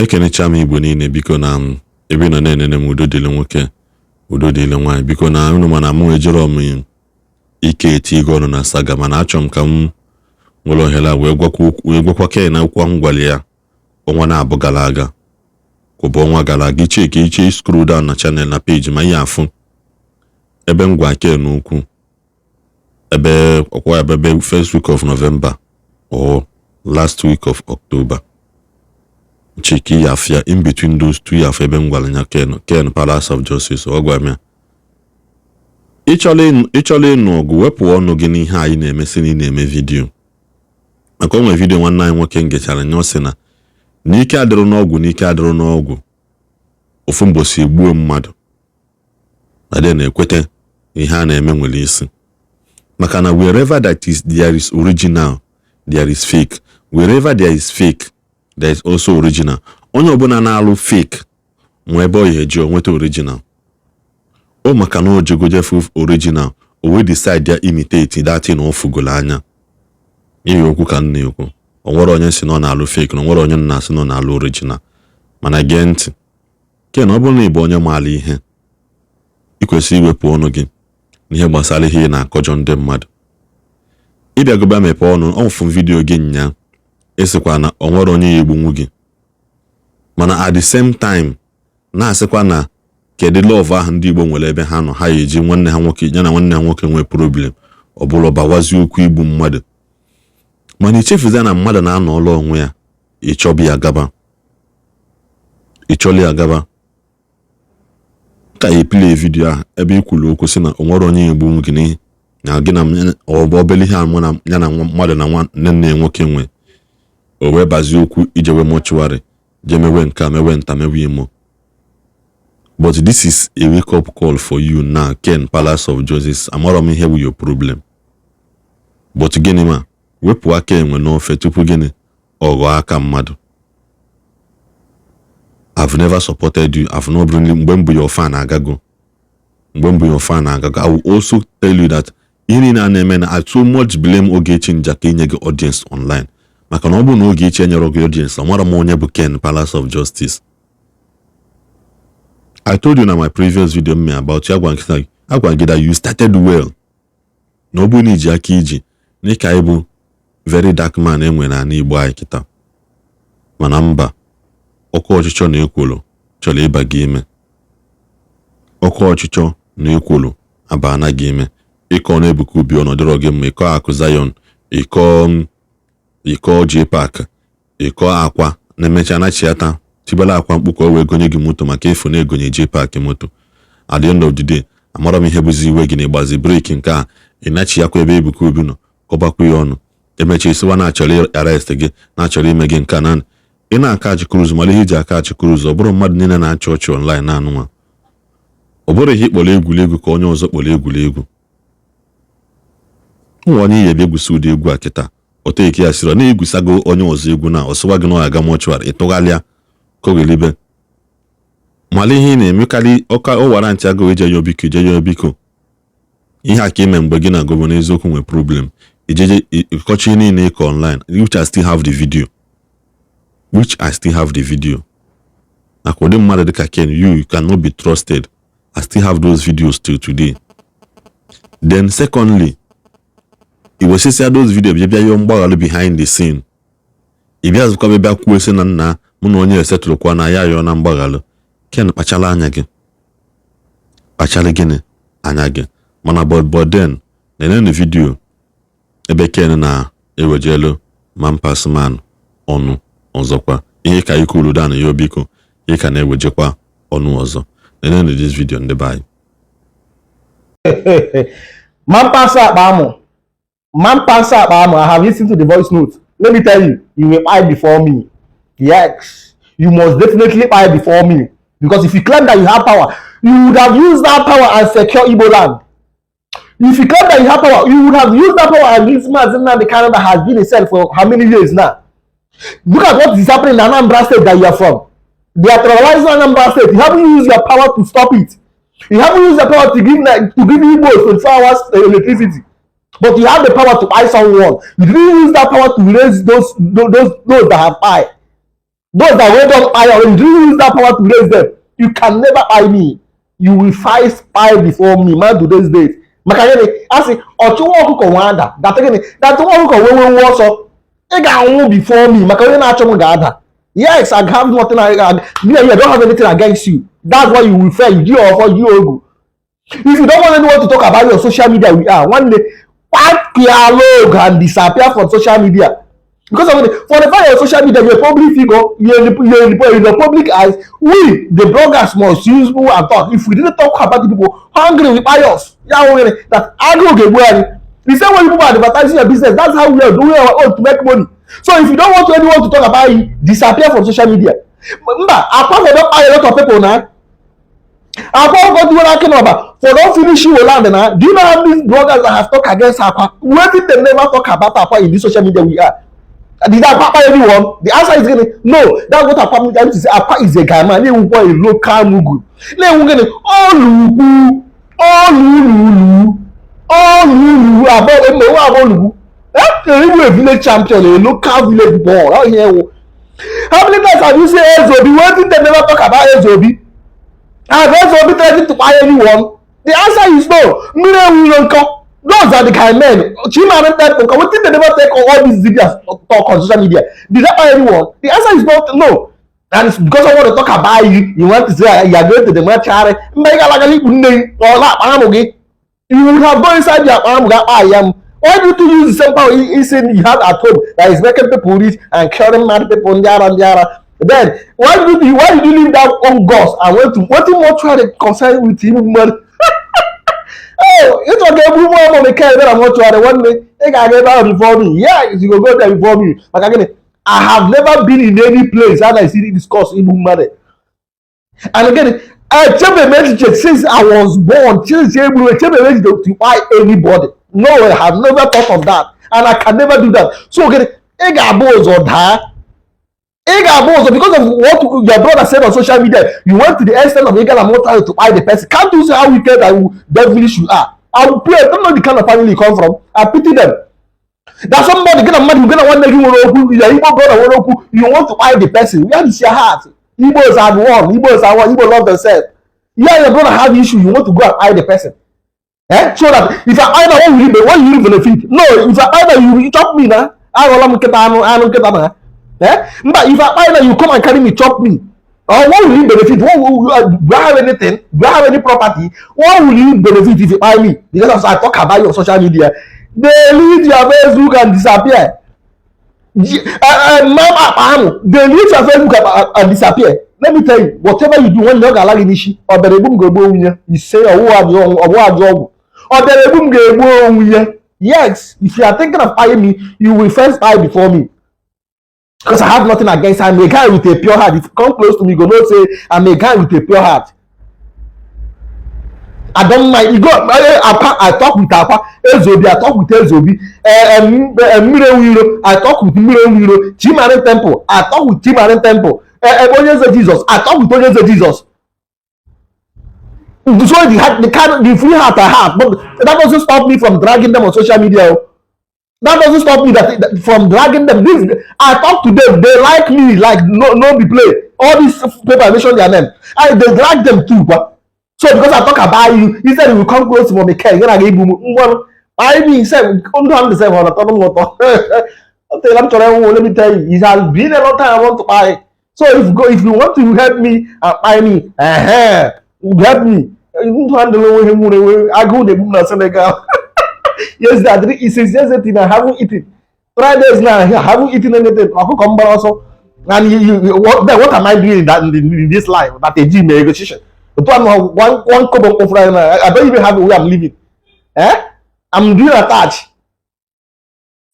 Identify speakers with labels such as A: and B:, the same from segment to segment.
A: Ekenecha m Igbo niile. Biko, na m ebe ị nọ na-enene m, udo dịrị nwoke, udo dịrị nwaanyị. Biko, na unu mana mụ ejiro m ike eti ego ọnụ na saga, mana achọrọ m ka m nwere ohere a wee gwakwa wee gwakwa Ken na okwu ahụ gwara ya ọnwa na-abụ gara aga, kwụbụ ọnwa gara aga. Iche ka iche scroll down na channel, na page, ma ihe afụ ebe m gwa Ken okwu, ebe ọkwa ebe first week of November or last week of October. Chiki ya afịa in between those two ya afọ ebe m gwara ya Ken, Ken Palace of Justice. Ọ gwara m ya, ịchọrọ ịnụ ọgụ, wepụ ọnụ gị n'ihe anyị na-eme. Si na ị na-eme video maka o nwere video nwanne anyị nwoke ngechara nye, ọ sị na n'ike adịrị n'ọgwụ, n'ike adịrị n'ọgwụ, ofu mbosi egbuo mmadụ na de na-ekwete ihe a na-eme nwere isi, maka na wherever that is there is original, there is fake. Wherever there is fake, there is also original. Onye ọbụla na-alụ fake nwe ebe ọ ya eji nweta original o, maka na o jegojefu original, o wee decide ya imitate that thing o fugolo anya. Ihe okwu ka m na-ekwu, o nwere onye si na ọ na-alụ fake, na o nwere onye na-asị na ọ na-alụ original. Mana gee ntị, Ken, ọ bụrụ na ị bụ onye maara ihe, ị kwesịrị iwepụ ọnụ gị n'ihe gbasara ihe ị na-akọjọ ndị mmadụ. Ịbịagoba mepee ọnụ ọfụ video gị nya, ịsịkwa na o nwere onye ya egbunwu gị, mana at the same time na-asịkwa na kedu love ahụ ndị Igbo nwere ebe ha nọ, ha ya eji nwanne ha nwoke, ya na nwanne ha nwoke nwee problem, ọ bụrụ bawazie okwu igbu mmadụ. Mana ichefuza na mmadụ na-anọ ọlụ onwe ya, ịchọbi ya gaba, ịchọli ya gaba. Ka ya play video ahụ ebe i kwuru okwu sị na o nwere onye ya egbunwu gị, na gị na ọ bụ obere ihe a mụ na ya na mmadụ na nwanne nne ya nwoke nwe, o wee bazie okwu ijewe mortuary, jee mewe nke a, mewe nta, mewe imo. But this is a wake up call for you now, Ken Palace of Justice. Amarọ m ihe bụ your problem, but gịnị ma wepụ aka enwe n'ofe tupu gịnị ọ ghọọ aka mmadụ. I've never supported you. I've not been mgbe m bụ your fan agago, mgbe m bụ your fan agago. I will also tell you that ihe niile a na-eme na I so much blame Ogechi Njaka inye gị audience online, maka na ọ bụrụ na Ogechi enyere gị audience, amara m onye bụ Ken Palace of Justice. I told you na my previous video m about you, agwa gị that you started well, na ọ bụrụ na iji aka iji n'ịka ịbụ very dark man enwe n'ala Igbo anyị kịta. Mana mba, ọkụ ọchịchọ na ekworo chọrọ ịba gị ime, ọkụ ọchịchọ na ekworo abana gị ime. Ịkọ na Ebuka Obi, ọnọdụrọ gị mma. Ịkọ Akụ Zion, ịkọ J-Park, ịkọ akwa na emecha nachiata tibela akwa mkpu ka o wee gonye gị moto, maka efu na-egonye J-Park moto. At the end of the day, amara m ihe bụzi iwe gị na ịgbazi brake nke a, ị nachiakwa ebe Ebuka Obi nọ, kọbakwa ya ọnụ. Emechaa, isiwa na-achọrọ arrest gị, na-achọrọ ime gị nke a. Na ị na-aka achị cruise, mara ihe iji aka achị cruise. Ọ bụrụ mmadụ niile na-achị ọchị online na-anụnwa, ọ bụrụ ihe ịkpọrọ egwuregwu ka onye ọzọ kpọrọ egwuregwu, ụmụ onye ihe bịa egwusi ụdị egwu a kịta, ọtọ ya sịrị ọ na-egwusago onye ọzọ egwu na ọsịwa gị na ọ aga mortuary, ịtụgharịa kogelibe. Mara ihe ị na-emekarị ọka ọ wara ntị agụụ ije ya biko, ije ya biko. Ihe a ka ime mgbe gị na governor eziokwu nwee problem, ijeje ịkọcha ihe niile ịkọ online, which I still have the video, which I still have the video. Maka ụdị mmadụ dịka Ken, you cannot be trusted. I still have those videos till today. Then secondly, i wesịsịa those video, bịa bịa yọọ mgbaghara behind the scene. Ị bịa zụkwa, bịa kwuo sị na nna mụ na onye esetụrụkwa na ya yọọ na mgbaghalụ. Ken, kpachala anya gị, kpachala gịnị anya gị. Mana but then, nenenu video ebe Ken na-ewejelu man ọnụ ọzọkwa, ihe ka ikulu dan ya biko, ihe ka na-ewejekwa ọnụ ọzọ. Nenenu this video, ndị be anyị.
B: Man pass akpa. Man pass akpa. I have listened to the voice note. Let me tell you, you will buy before me. Yes, you must definitely buy before me. Because if you claim that you have power, you would have used that power and secure Igbo land. If you claim that you have power, you would have used that power against Mazi Nnamdi Kanu that has been in cell for how many years now? Look at what is happening in Anambra State that you are from. They are terrorizing Anambra State. You haven't used your power to stop it. You haven't used the power to give Igbos 24 hours electricity. But you have the power to buy someone. You didn't use that power to raise those that have buy. Those that wey don kpai already, you didn't use that power to raise them. You can never kpai me. You will fight kpai before me. Man, today's date. Maka gịnị? A sị ọchụ nwa ọkụkọ nwe ada data gịnị data nwa ọkụkọ wee wee ọsọ. Ị ga-anwụ before me, maka onye na-achọ m ga-ada. Yes, I have nothing. Me and you, I don't have anything against you. That's why you will fail. You ọfọ you ogu. If you don't want anyone to talk about your social media, we are one day pack your log and disappear from social media. Because of the for the fact your social media, you're a public figure, you're in the public eyes. We the bloggers must use who and talk. If we didn't talk about the people hungry with us, ya nwere that agụụ ga-egbu anyị. The same way people are advertising your business, that's how we are doing our own to make money. So if you don't want anyone to talk about you, disappear from social media. Mba, Akwa for don kpai a lot of people na. Akwa Ọkụkọ Tiwara Akị n'Ọba for don finish Igbo land na. Do you know how many bloggers that have talk against Akwa? Wetin dem never talk about Akwa in this social media we are? Did Akwa kpai anyone? The answer is gịnị? No. That's what Akwa mean to say. Akwa is a guy man na-ewukwa a local mugu na-ewu gịnị olugwu olululu olulu abụọ emewe abụọ olugwu. Eh, a village champion, a local village boy. Ọ ihe ewu. How many times have you seen Ezeobi? Wetin dem never talk about Ezeobi? Have Ezeobi threatened to kpai anyone? The answer is no. Mmiri Enwe Ilo nkọ? Those are the kind men. Chimanu Temple nkọ? Wetin dem never take all these dibias talk on social media? Did they kpai anyone? The answer is not no. And it's because I want to talk about you, you want to say you are going to the mortuary. Mgbe ị ga-alagala ikpu nne gị ọ na-akpa amụ gị, you would have gone inside your akpa amụ ga-akpa ya m. Why do you use the same power he saying you have at home that is making people rich and curing mad people, ndị ara ndị ara? Then why did you leave that own gods and went to wetin mortuary concern with igbu mmadụ? Oh, ịchọ ka egbu nwa ọmụ meke ebe na mortuary? Nwanne, ị ga-aga ebe ahụ before me. Yes, you go go there before me. Maka gịnị? I have never been in any place and I see discuss igbu mmadụ. And again, echebe m echiche since I was born, since egburu, echebe m echiche to kpai anybody. No, I have never thought of that and I can never do that. So gịnị? Ị ga-abụ ụzọ daa. Ị ga-abụ ụzọ because of what your brother said on social media. You went to the extent of ịga na mortuary to kpai the person. Can't you see how wicked and devilish you are? I will pray. I don't know the kind of family you come from. I pity them. That somebody gị na mmadụ gị na nwanne gị nwere okwu, your Igbo brother nwere okwu, you want to kpai the person. Where is your heart? Igbos are one. Igbos are one. Igbo love themselves. You and your brother have issue, you want to go and kpai the person, eh? So that if I kpai na, what will you benefit? No, if I kpai na, you chop me na. Aghọla m nkịta anụ anụ nkịta na. Eh, mba, if I kpai na, you come and carry me, chop me, or what will you benefit? What will you, do I have anything? Do I have any property? What will you benefit if you kpai me because I talk about you on social media? Delete your Facebook and disappear. Mam akpa ahụ, delete your Facebook and disappear. Let me tell you, whatever you do, nwanne, ọ ga-ala gị n'isi. Ọ bịara egbu m ga-egbu onwe ya. Ise ọwụwa ajọ ọgwụ ọ bịara egbu m ga-egbu onwe ya. Yes, if you are thinking of kpaying me, you will first kpai before me, because I have nothing against. I'm a guy with a pure heart. If you come close to me, you go know say I'm a guy with a pure heart. I don't mind. You go Akwa, I talk with Akwa. Ezeobi, I talk with Ezeobi. Mmiri Enwe Iro, I talk with Mmiri Enwe Iro. Chimare Temple, I talk with Chimare Temple. Onye Eze Jesus, I talk with Onye Eze Jesus. So the heart, the kind, the free heart I have, but that doesn't stop me from dragging them on social media, oh. That doesn't stop me from dragging them. This I talk to them, they like me, like no no be play. All these people I mention their name, I they drag them too. But so because I talk about you, instead you will come close to me, Ken, you're gonna give me one. I mean, say, ndụ m the same ọ na-atọ m ụtọ. O teela m chọrọ ịnwụ. Let me tell you, it has been a long time I want to buy. So if you want to help me and buy me, help me. Ndụ handle onwe ihe nwere enwe agụụ na-egbu m na Senegal. Yesterday, I didn't eat since yesterday. I haven't eaten. 3 days now, I haven't eaten anything. Ọkụkọ m gbara ọsọ. And then what am I doing in this life? That eji m negotiation. Otu anụ one kobo mkpofuru anyị na I don't even have a way I'm living. Eh? I'm doing attach.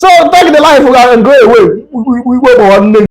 B: So take the life and go away. We, we, we, we,